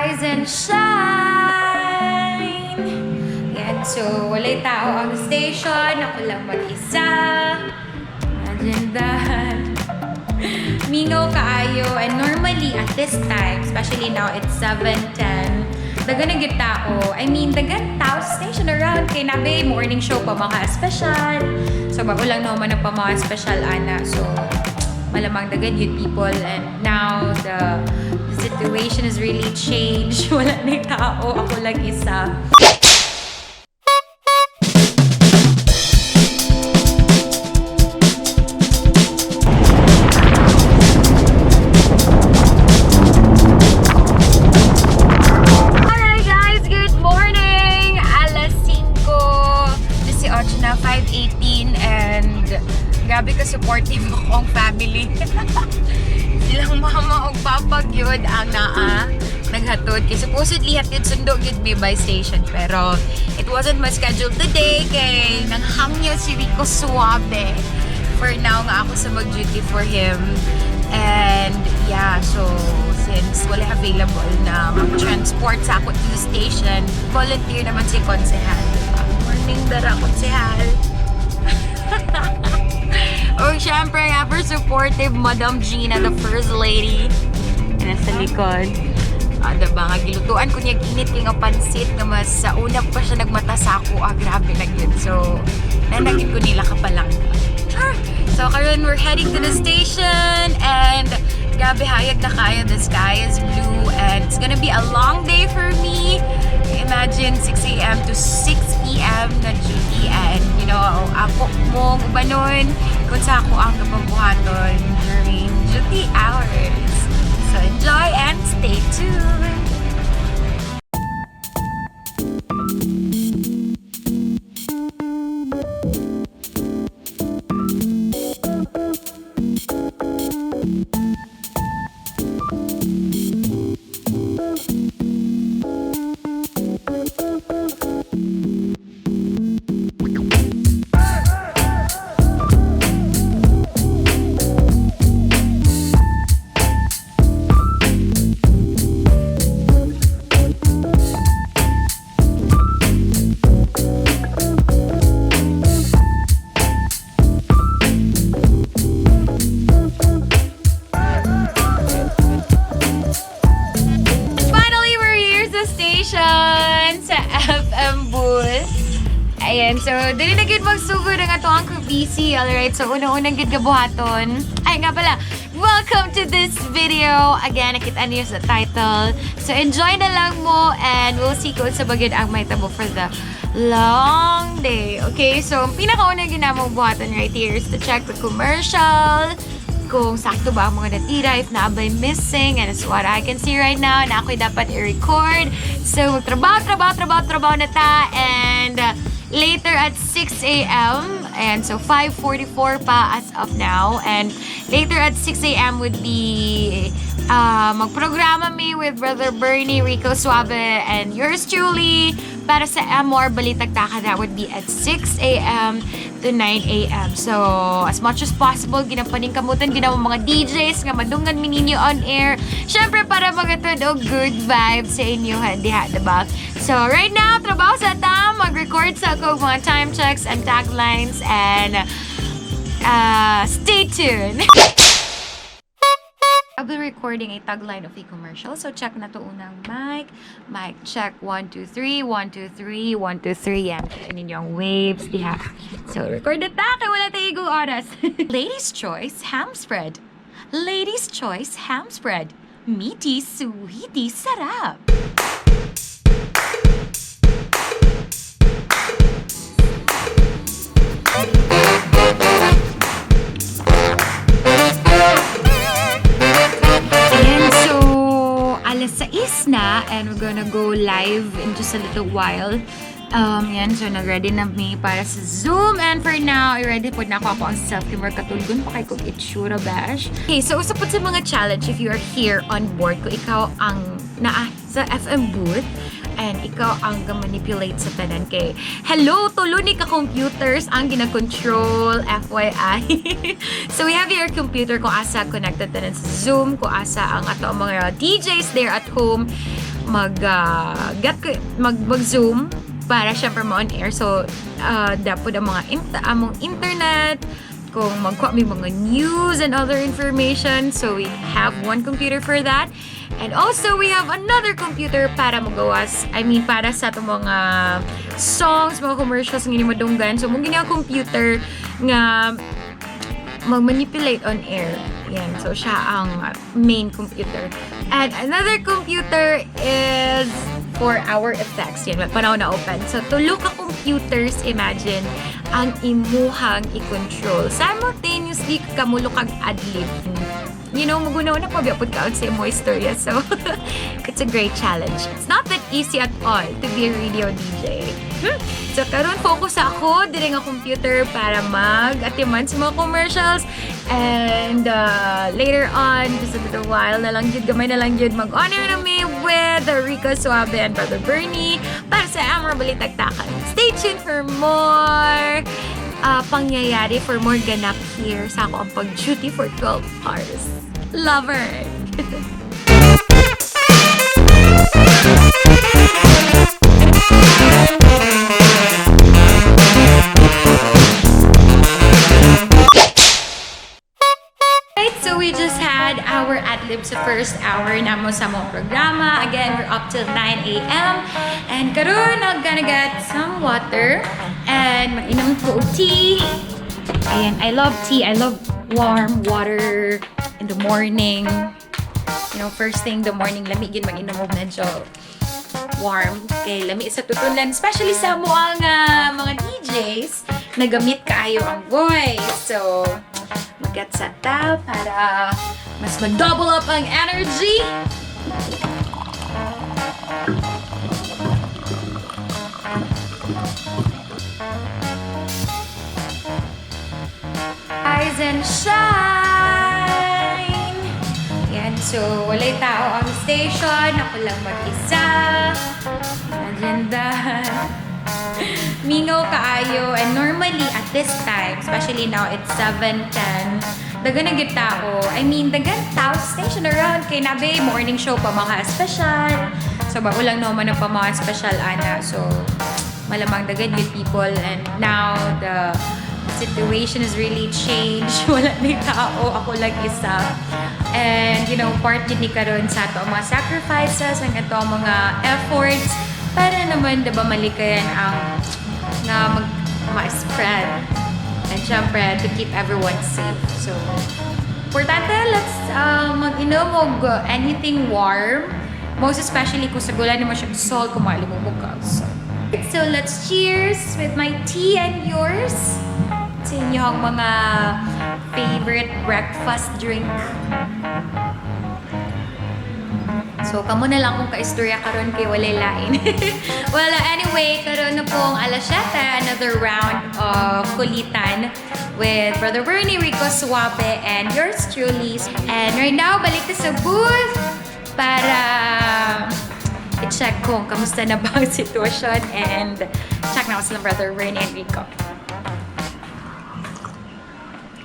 Rise and shine! Yan, so walay tao ang station. Ako lang mag-isa. Imagine that. Mingaw kaayo. And normally, at this time, especially now, it's 7:10, daghan na gyud tao. I mean, daghan tao sa station around. Kay nabe, morning show pa mga special. So, bago lang naman nagpa mga special, ana. So, malamang daghan gyud people. And now, the situation has really changed. Wala na tao. Ako lang isa. Alright guys, good morning! Alas 5:18 na, 5:18, and grabe ka supportive akong family. Silang mama og papa gyud ang naa naghatod. Kay supposedly hatid sundo gyud mi by station, pero it wasn't my schedule today kay nanghangyo si Rico Suave. For now nga ako sa mag-duty for him. And yeah, so since wala available na mag-transport sa ako to the station, volunteer naman si Konsehal. Diba? Morning dara, Konsehal. O syempre, ever supportive Madam Gina, the first lady. Nasa likod. Ah, diba nga, gilutuan ko niya init kay nga pansit nga mas sa una pa siya nagmata sa ako. Ah, grabe na yun. So, nanagin ko nila kapalang. Char! So, karon we're heading to the station and grabe hayag na kayo. The sky is blue and it's gonna be a long day for me. Imagine 6 a.m. to 6 p.m. na duty and ako mong ubanon kung sa ako ang gapabuhaton during duty hours. So enjoy and stay tuned! Finally, we're here sa station, sa FM booth. Ayan, so, dili na gyud magsugod ang ato ang busy. Alright, so unang-unang gyud gabuhaton. Ay nga pala, welcome to this video. Again, nakita niyo sa title. So, enjoy na lang mo and we'll see kung sa bagid ang mahitabo for the long day. Okay, so, ang pinakaunang ginamong buhaton right here is to check the commercial, kung sakto ba ang mga natira, if naa bay missing, and it's what I can see right now, na ako'y dapat i-record. So, magtrabaho, trabaho, trabaho, trabaho na ta, and later at 6 a.m., and so 5:44 pa as of now, and later at 6 a.m. would be magprograma mi with Brother Bernie, Rico Suave, and yours truly, para sa MR Balitag Taka, that would be at 6 a.m. to 9 a.m. So, as much as possible, ginapaning kamutan, ginawa mga DJs, nga madungan mi ninyo on air. Syempre, para magatod og good vibes sa inyo, ha, diha, diba? So, right now, trabaho sa ta, mag-record sa ako mga time checks and taglines, and stay tuned! I'll be recording a tagline of a commercial. So, check na to unang mic. Mic check. 1, 2, 3. 1, 2, 3. 1, 2, 3. Yan. Kita ninyo ang waves. Diha. So, record na ta. Kaya wala tayo igong oras. Ladies' Choice Ham Spread. Ladies' Choice Ham Spread. Meaty, sweetie, sarap. Ayan, so alas 6 na and we're gonna go live in just a little while. Yan, so nag-ready na me para sa Zoom. And for now, i-ready po na ako ang self-care katulgon pa kay kong itsura bash. Okay, so usap po sa mga challenge if you are here on board, kung ikaw ang naa sa FM booth, and ikaw ang ga-manipulate sa tanan kay hello, tulo ni ka computers ang gina-control, FYI. So we have your computer kung asa connected tanan sa Zoom, kung asa ang ato ang mga DJs there at home. Mag get ko mag Zoom para syempre mo on air. So dapat ang mga among internet kung magkuha may mga news and other information. So we have one computer for that. And also, we have another computer para magawas, I mean, para sa itong mga songs, mga commercials nga madunggan. So, mao gyud ang computer nga mag-manipulate on air. Yan. So, siya ang main computer. And another computer is for our effects. Yan, panahon na open. So, tulo ka computers, imagine, ang imuhang i-control. Simultaneously, kamulo kag adlib. Magunaw na pa, pud ka sa imo istorya. So, it's a great challenge. It's not that easy at all to be a radio DJ. So, karon focus ako diri nga computer para mag-atiman sa mga commercials and later on, just a little while na lang jud, gamay na lang jud, mag-on-air na mi with Rico Suave and Brother Bernie para sa Amor Balitaktakan. Stay tuned for more pangyayari, for more ganap here sa ako ang pag-duty for 12 hours. Lover! Right, so we just had our ad-lib sa first hour namo sa among programa. Again, we're up till 9 a.m. And karon I'm gonna get some water and mag-inom ko og tea. Ayan, I love tea. I love warm water in the morning. First thing in the morning, lami gyud mag-inom og medyo warm kay lami sa tutulan, especially sa mo ang mga DJs nagamit kaayo ang voice. So mag-get set ta para mas mag-double up ang energy. Rise and shine! Yan, so walay tao ang station. Ako lang mag-isa. Imagine that. Mingaw kaayo. And normally, at this time, especially now, it's 7:10, dagan na gyud tao. I mean, dagan tao sa station around. Kay nabe, morning show pa mga special. So, bago lang naman ang pa mga special, ana. So, malamang dagan gyud people. And now, the situation has really changed. Wala ni tao. Ako lang isa. And, part yun ni karon sa ato ang mga sacrifices, ang ato ang mga efforts, para naman, diba, malikayan ang nga mag ma-spread. And syempre, to keep everyone safe. So, importante, let's mag-inom og anything warm. Most especially kung sagulan mo siya salt, kung maalimumog ka. So, let's cheers with my tea and yours sa inyong mga favorite breakfast drink. So, kamo na lang kung kaistorya karon kay walay lain. Well, anyway, karon na pong alas 7, another round of kulitan with Brother Bernie, Rico Suabe, and yours truly. And right now, balik ta sa booth para i-check kung kamusta na ba ang sitwasyon and check na ako sila Brother Bernie and Rico.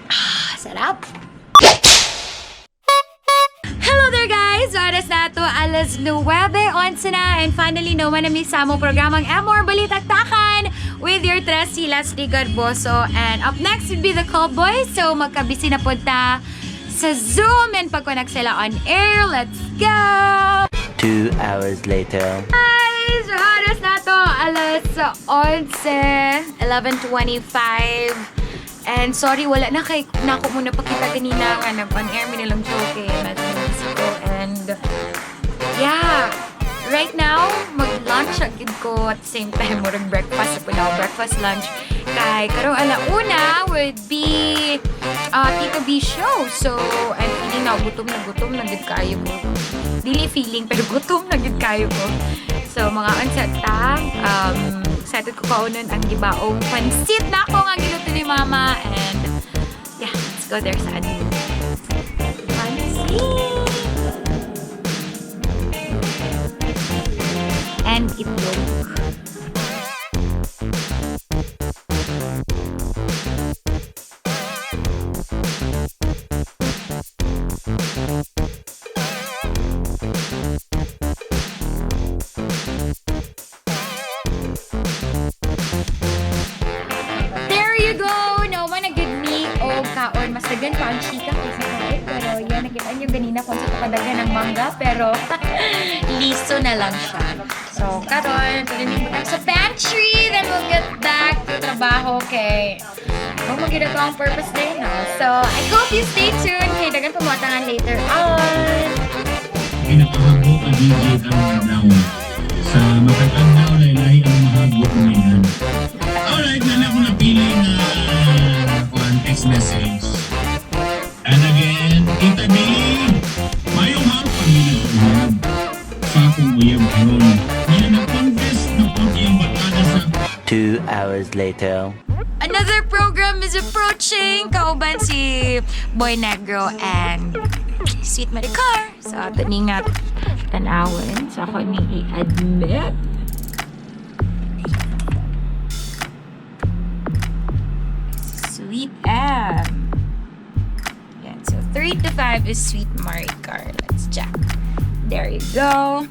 Ah, sarap! Hello there, guys! Oras na ito, alas 9:11 na and finally naman na sa among programang Amor Balitaktakan with your trusty Leslie Garboso. And up next would be the Call Boys. So magkabisi na po ta sa Zoom and pag-connect sila on air. Let's go! 2 hours later. Guys! Oras na to, alas 11, 11:25. And sorry, wala na kay na ako muna pakita ganina nga nag-on air mi nilang joke eh. Medyo busy ko and yeah, right now mag-lunch agad ko at the same time murag breakfast po na ako, breakfast lunch kay karong alauna would be Tito B show. So, I'm feeling na gutom na gud kaayo ko. Dili feeling pero gutom na gud kaayo ko. So, mga onset ta, excited ko kaunon ang gibaong pansit na ako nga giluto ni Mama and yeah, let's go there sa admin. Pansit! And itlog. Daghan pa ang chika kaysa kain. Pero yan, nakita niyo ganina kung unsa kadaghan ang mangga. Pero liso na lang siya. So, karon, pwede sa pantry. Then we'll get back to trabaho kay mao man gyud ang purpose day, no? So, I hope you stay tuned kay daghan pa motangan later on. Pinakahago ka DJ karong adlaw. Sa matag adlaw, lahi ang mahago ngayon. Alright, naa ko napili nga kuan, text message. And again, Tita Billy, mayong hapon, ginag sa akong uyab karon. Niya nag-confess na po iyang barkada sa 2 hours later. Another program is approaching. Kauban si Boy Negro and Sweet Maricar. So, ato ni nga tanawin. So, ako ni i-admit. Sweet M. Yan. So, 3 to 5 is Sweet Maricar. Let's check. There you go.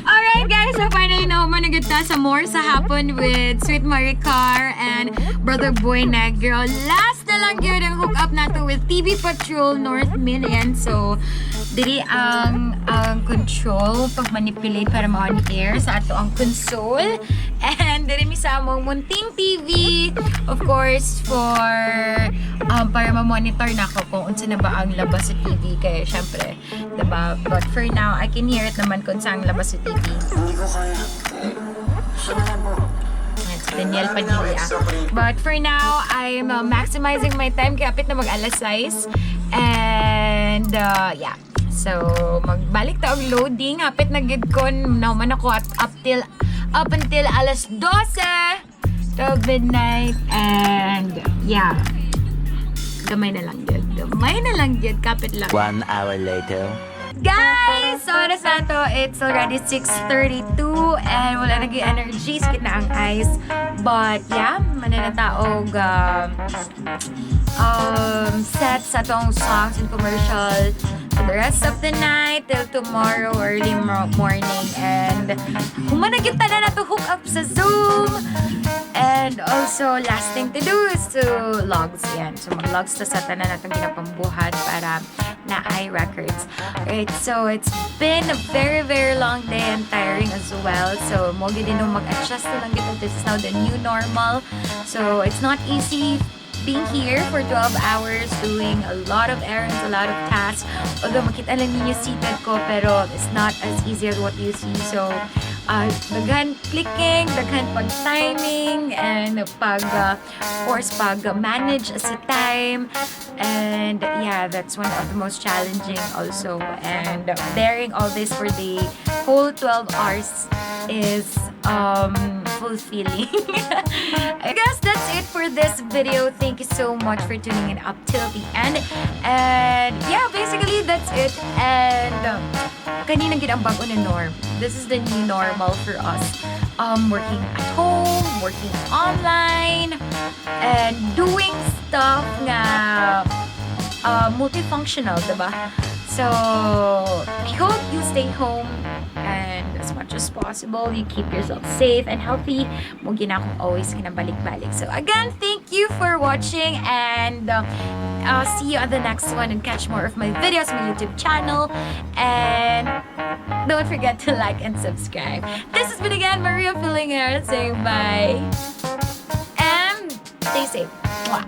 Alright guys, so finally nahuman na ta sa More sa Hapon with Sweet Maricar and Brother Boy Negro. Last na lang yun ang hook up nato with TV Patrol North Million. So, diri ang control pag manipulate para ma-on air sa ato ang console. And diri mi sa among munting TV, of course, for para ma-monitor nako kung unsa na ba ang labas sa TV kaya syempre, 'di ba? But for now, I can hear it naman kung saan ang labas sa TV. Hindi ko kaya. Siya na lang po. Ayan, si Daniel Padilla. But for now, I'm maximizing my time kaya kapit na mag alas 6. And yeah. So, magbalik ta og loading. Hapit na gid ko. Nahuman ako at up until alas 12 to midnight. And yeah. Gamay na lang gyud. Gamay na lang gyud. Kapit lang. 1 hour later. Guys, oras na to. It's already 6:32 and wala nag energy. Sakit na ang eyes. But yeah, mananataog set sa atong songs and commercial for the rest of the night till tomorrow early morning. And human na kita na to hook up sa Zoom. And also, last thing to do is to logs. Yan. So, mag-logs ta sa tanan natong ginapambuhat para naay records. Alright, so it's been a very, very long day and tiring as well. So, mao gyud din mag-adjust na lang kita. This is now the new normal. So, it's not easy being here for 12 hours, doing a lot of errands, a lot of tasks. Although makita lang ninyo seated ko, pero it's not as easy as what you see. So, daghan clicking, daghan pag-timing, and pag, of course, pag-manage sa time. And yeah, that's one of the most challenging also. And bearing all this for the whole 12 hours is fulfilling. I guess that's it for this video. Thank you so much for tuning in up till the end. And yeah, basically that's it. And kanina gid ang bago na norm. This is the new normal for us. Working at home, working online, and doing stuff nga multifunctional, diba? So, I hope you stay home and as much as possible, you keep yourself safe and healthy. Mao gyud na akong always kinabalik-balik. So again, thank you for watching and I'll see you on the next one and catch more of my videos on my YouTube channel. And don't forget to like and subscribe. This has been again Maria Fillinger saying bye. And stay safe. Mwah.